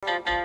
Oh,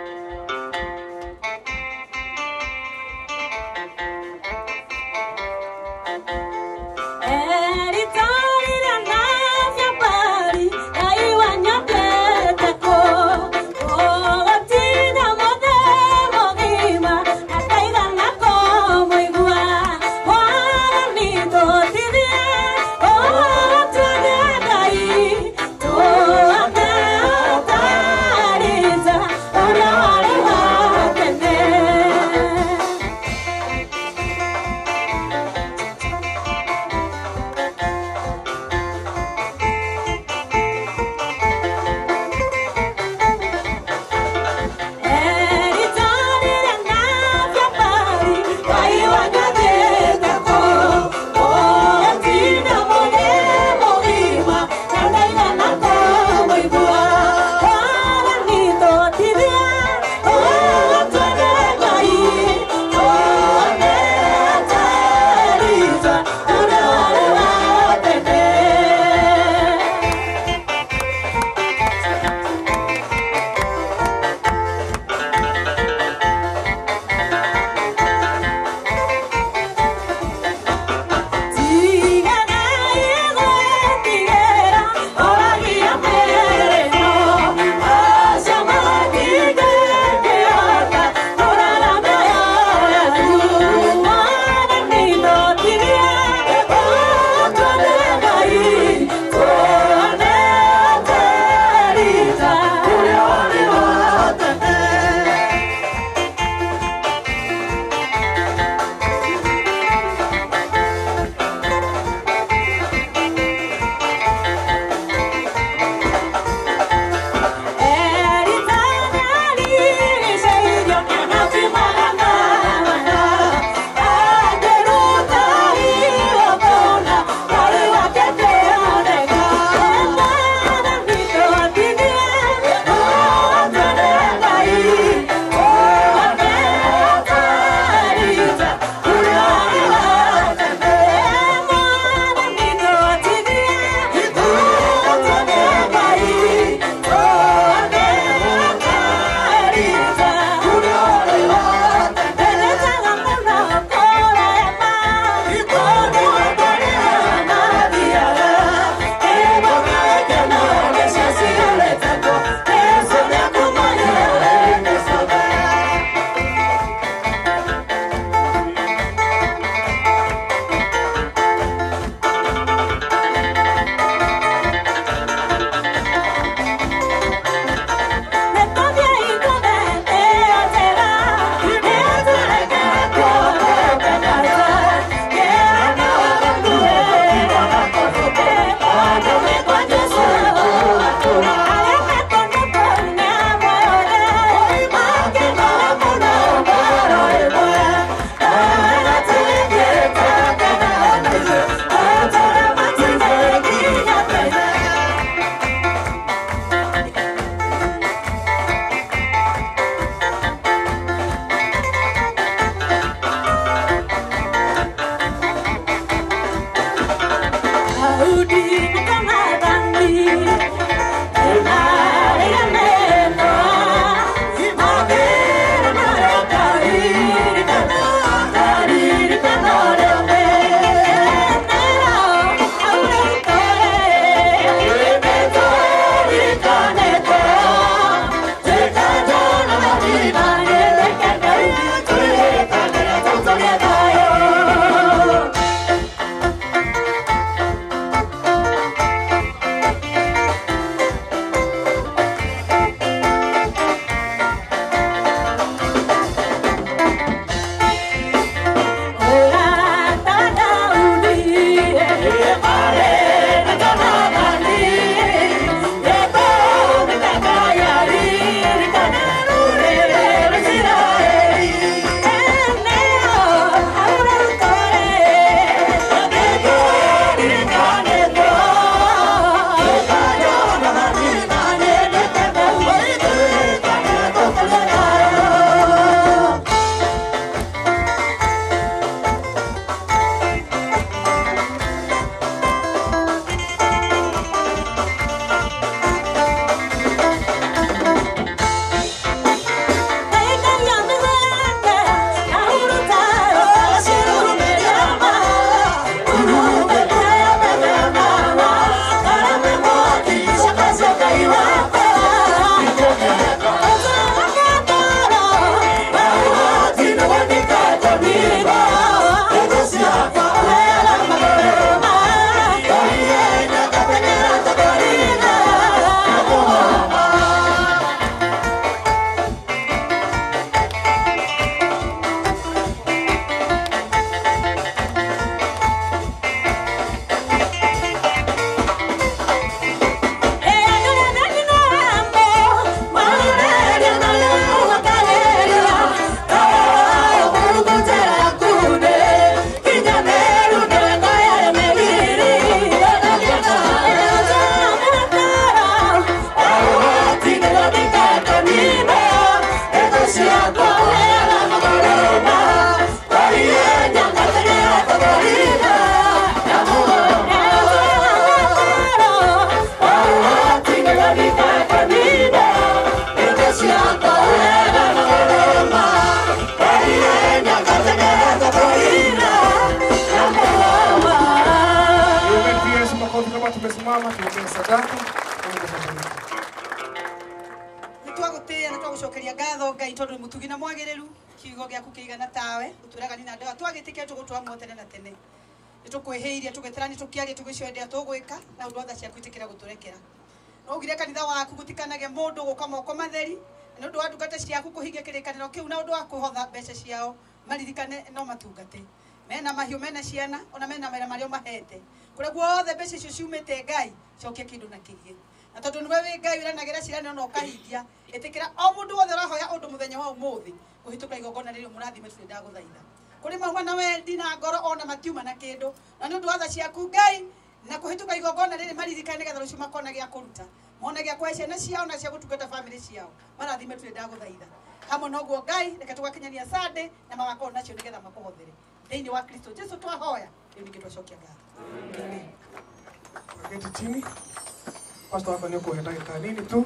Sadaka. Mungu atabariki. Nä twagå na twagå ngatho Ngai tondå nä må tugi na mwagä kiugo gä aku kä igana tawe å twäraga nina ndoa twagä tä kia tå gå twa muoyo tene na tene. Nä tå kwä hä irie tå gä tera nä tå kä aria tå gä coendea tå gwä ka na å ndå wa tha ciaku itä kä ra gå tå rekera. No ugire kanitha waku gutikanage mundu guka moko matheri na undu wa ndungata ciaku kuhingia kirikaniro kiu na undu wa kwihotha mbeca ciao maririkane no matungate mena mahiũ, mena ciana, ona mena mawĩra marĩa ũmahete. Kũrĩa guothe mbeca icio ciumĩte, Ngai, cokia kĩndũ na kĩgĩ, na tondũ nĩwe wĩ Ngai wĩranagĩra ciĩranĩro na ũkahingia, ĩtĩkĩra o mũndũ wothe ũrahoya ũndũ mũthenya wa ũmũthĩ kũhĩtũka igongona rĩrĩ mũrathime. Tũrĩ ndagũthaitha kũrĩ mauma na wendi na ngoro ona matiuma na kĩndũ, na nĩ ũndũ wa tha ciaku, Ngai, na kũhĩtũka igongona rĩrĩ maririkane nĩgetha rũciũ makona gĩa kũruta, mone gĩa kũhe ciana ciao na cia gũtungata bamĩrĩ ciao. Marathime, tũrĩ ndagũthaitha hamwe noguo, Ngai, reke tũgakinyania Sunday na magakorwo nacio nĩgetha makũhothere. Thĩinĩ wa Kristo Jesu twahoya, rĩu ningĩ twacokia ngatho. Amen. Waketi chini. Pastor wako nĩ ũkũhe ndagĩka nini tu.